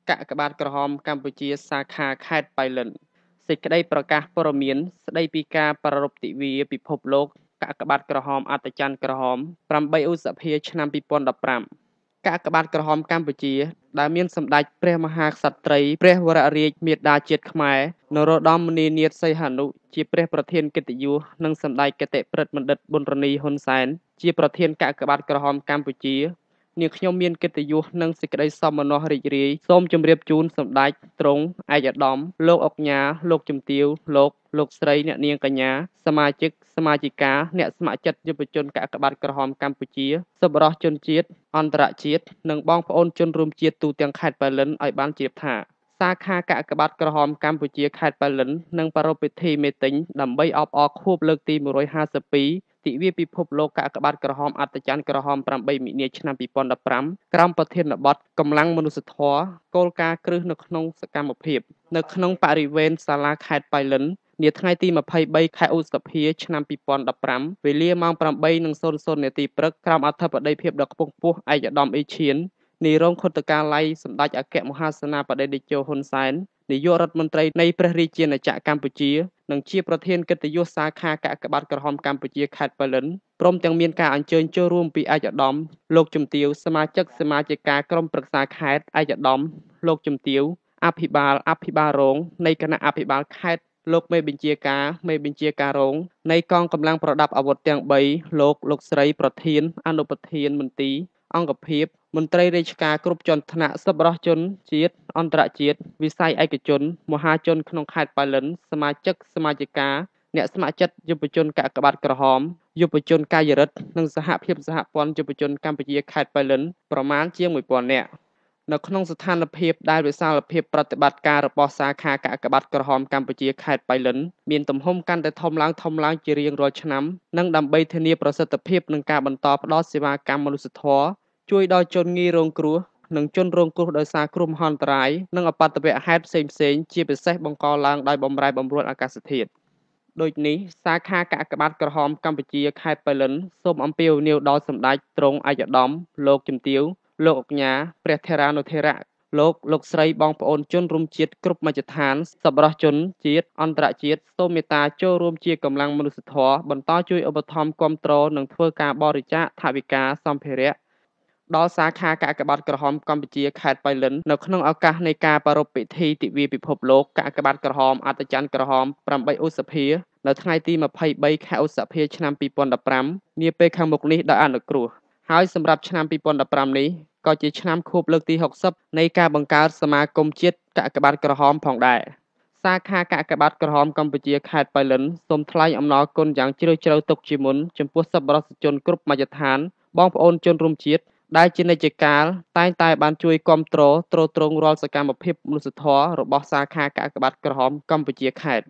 កាកបាទក្រហមកម្ពុជាសាខាខេត្តប៉ៃលិនសេចក្តីប្រកាសព័ត៌មានស្តីពីការប្រារព្ធទិវាពិភពលោកកាកបាទក្រហមអត្តចន្ទក្រហម8ឧសភាឆ្នាំ2015កាកបាទក្រហមកម្ពុជាដែលមានសម្ដេចព្រះមហាក្សត្រីព្រះវររាជមាតាជាតិខ្មែរនរោត្តមមុនីនាថសីហនុជាព្រះប្រធានកិត្តិយសនិងសម្ដេចគតិព្រឹទ្ធបណ្ឌិតប៊ុនរ៉ានីហ៊ុនសែនជាប្រធានកាកបាទក្រហមកម្ពុជានាងខ្ញុំមានកិត្តិយសនិងសេចក្តីសោមនស្សរីករាយសូមជម្រាបជូនសម្ដេចទ្រង់ឯកឧត្តមលោកអុកញ៉ាលោកជំទាវលោកលោកស្រីអ្នកនាងកញ្ញាសមាជិកសមាជិកាអ្នកស្ម័គ្រចិត្តយុវជនកាកបាទក្រហមកម្ពុជាសប្បុរសជនជាតិអន្តរជាតិនិងបងប្អូនជនរួមជាតិទូទាំងខេត្តប៉ៃលិនឲ្យបានជ្រាបថាសាខាកាកបាទក្រហមកម្ពុជាខេត្តប៉ៃលិននឹងប្រារព្ធពិធីមេទិញដើម្បីអបអរខួបលើកទី152ទិវាពិភពលោកកាកបាទក្រហមអត្តចន្ទក្រហម8មីនាឆ្នាំ2015ក្រោមប្រធានបទកម្លាំងមនុស្សធម៌គោលការណ៍គ្រឹះនៅក្នុងសកម្មភាពនៅក្នុងបរិវេណសាលាខេត្តប៉ៃលិននាថ្ងៃទី23ខែឧសភាឆ្នាំ2015វេលាម៉ោង8:00នាទីព្រឹកក្រោមអធិបតីភាពដ៏ខ្ពង់ខ្ពស់ឯកឧត្តមអ៊ីឈៀននាយរងខុទ្ទកាល័យសម្ដេចអគ្គមហាសេនាបតីតេជោហ៊ុនសែននាយករដ្ឋមន្ត្រីនៃព្រះរាជាណាចក្រកម្ពុជានិងជាប្រធានកិត្តិយសសាខាកាកបាទក្រហមកម្ពុជាខេត្តប៉ៃលិនព្រមទាំងមានការអញ្ជើញចូលរួមពីឯកឧត្តមលោកជំទាវសមាជិកសមាជិកាក្រុមប្រឹក្សាខេត្តឯកឧត្តមលោកជំទាវអភិបាលអភិបាលរងនៃគណៈអភិបាលខេត្តលោកមេបញ្ជាការមេបញ្ជាការរងនៃកងកម្លាំងប្រដាប់អាវុធទាំង3លោកលោកស្រីប្រធានអនុប្រធានមន្ទីរអង្គភាពមន្ត្រីរាជការគ្រប់ជាន់ថ្នាក់សប្បុរសជនជាតិអន្តរជាតិវិស័យឯកជនមហាជនក្នុងខេត្តប៉ៃលិនសមាជិកសមាជិកាអ្នកស្ម័គ្រចិត្តយុវជនកាកបាទក្រហមយុវជនកាយរិទ្ធនិងសហភាពសហព័ន្ធយុវជនកម្ពុជាខេត្តប៉ៃលិនប្រមាណជាង1000នាក់នៅក្នុងស្ថានភាពដែលវិសាលភាពប្រតិបត្តិការរបស់សាខាកាកបាទក្រហមកម្ពុជាខេត្តប៉ៃលិនមានទំហំកាន់តែធំឡើងជារៀងរាល់ឆ្នាំនិងដើម្បីធានាប្រសិទ្ធភាពនិងការបន្តផ្ដល់សេវាកម្មមនុស្សធម៌ជួយដល់ជនងាយរងគ្រោះនិងជនរងគ្រោះដោយសារគ្រោះមហន្តរាយនិងអបតវហេតុផ្សេងៗជាពិសេសបង្កឡើងដោយបម្រែបម្រួលអាកាសធាតុដូចនេះសាខាកាកបាទក្រហមកម្ពុជាខេត្តប៉ៃលិនសូមអំពាវនាវដល់សម្ដេចទ្រង់ឯកឧត្តមលោកជំទាវលោកអុកញ៉ាព្រះថេរានុថេរៈលោកលោកស្រីបងប្អូនជនរួមជាតិគ្រប់មជ្ឈដ្ឋានសប្បុរសជនជាតិអន្តរជាតិសូមមេត្តាចូលរួមជាកម្លាំងមនុស្សធម៌បន្តជួយឧបត្ថម្ភគាំទ្រនិងធ្វើការបរិច្ចាគថវិកាសម្ភារៈដល់សាខាកាកបាទក្រហមកម្ពុជាខេត្តប៉ៃលិននៅក្នុងឱកាសនៃការប្រារព្ធពិធីទិវាពិភពលោកកាកបាទក្រហមអត្តចន្ទក្រហម8ឧសភានៅថ្ងៃទី23ខែឧសភាឆ្នាំ2015នាពេលខាងមុខនេះដោយអនុគ្រោះហើយសម្រាប់ឆ្នាំ2015នេះក៏ជាឆ្នាំខួបលើកទី60នៃការបង្កើតសមាគមជាតិកាកបាទក្រហមផងដែរសាខាកាកបាទក្រហមកម្ពុជាខេត្តប៉ៃលិនសូមថ្លែងអំណរគុណយ៉ាងជ្រាលជ្រៅទុកជាមុនចំពោះសប្បុរសជនគ្រប់មជ្ឈដ្ឋានបងប្អូនជនរួមជាតិដែលជានិច្ចកាលតែងតែបានជួយគាំទ្រទ្រទ្រង់រាល់សកម្មភាពមនុស្សធម៌របស់សាខាកាកបាទក្រហមកម្ពុជាខេត្ត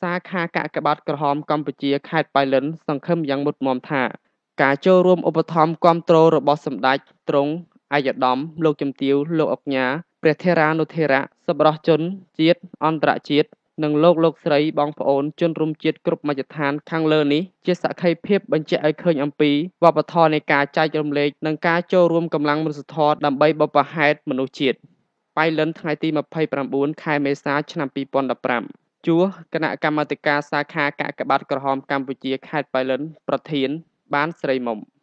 សាខាកាកបាទក្រហមកម្ពុជាខេត្តប៉ៃលិនសង្ឃឹមយ៉ាងមុតមមថាការចូលរួមឧបត្ថម្ភគាំទ្ររបស់សម្ដេចទ្រង់ឯកឧត្តមលោកជំទាវលោកអុកញ៉ាព្រះថេរានុថេរៈសប្បុរសជនជាតិអន្តរជាតិនិងលោកលោកស្រីបងប្អូនជនរួមជាតិគ្រប់មជ្ឈដ្ឋានខាងលើនេះជាសក្ខីភាពបញ្ជាក់ឲ្យឃើញអំពីវប្បធម៌នៃការចែករំលែកនិងការចូលរួមកម្លាំងមនុស្សធម៌ដើម្បីបុព្វហេតុមនុស្សជាតិប៉ៃលិនថ្ងៃទី29ខែមេសាឆ្នាំ2015ជួសគណៈកម្មាធិការសាខាកាកបាទក្រហមកម្ពុជាខេត្តប៉ៃលិនប្រធានបានស្រីមុំ។